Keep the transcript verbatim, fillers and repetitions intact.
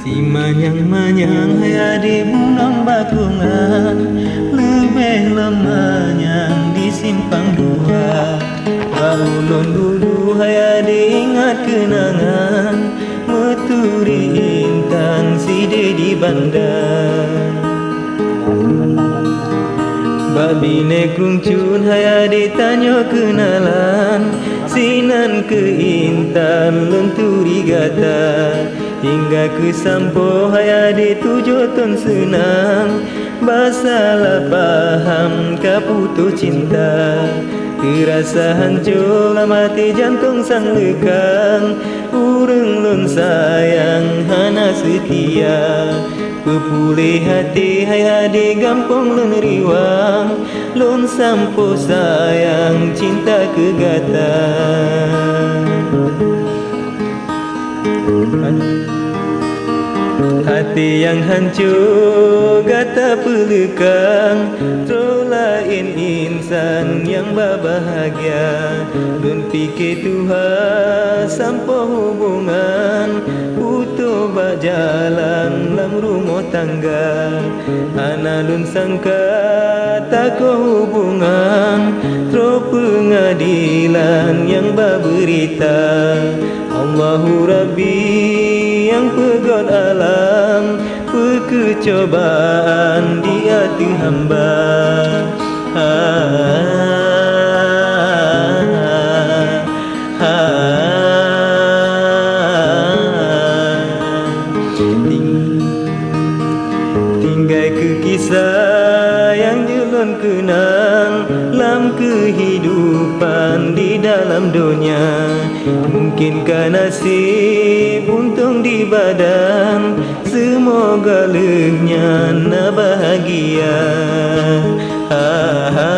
Simanyang-manyang hai adoe bunong bakungan, leubeh lom manyang di simpang dua. Bak ulôn dulu hai adoe ingat keunangan, meuturi intan sideh di banda. Bak binéh krueng cun hai adoe tanyoe keunalan, sinan keu intan lôn turi gata. Hingga keusampoe hai adoe tujoh thon seunang, bak salah paham ka putôh cinta. Teurasa hanco lam até jantong sang leukang, ureuëng lôn sayang hana seutia. Peupuléh até hai adoe gampông lôn riwang, lôn sampoe sayang cinta keu gata. Até nyang hanco gata peuleukang, troh laén insan nyang babahgia. Lôn pike tuha sampoe hubongan, putôh bak jalan lam rumoh tangga. Hana lôn sangka takoh hubongan, troh peungadilan nyang babeurita. Allahu Rabbi nyang peugöt alam, peue keuh cobaan di ateueh hamba. Ha, ha, ha. Ting-, tinggai keu kisah nyang jeuet lôn keunang lam keuhidupan di dalam donya. Mungkin ka naseb untông di badan, seumoga lheueh nyan na bahagia. Ha, ha,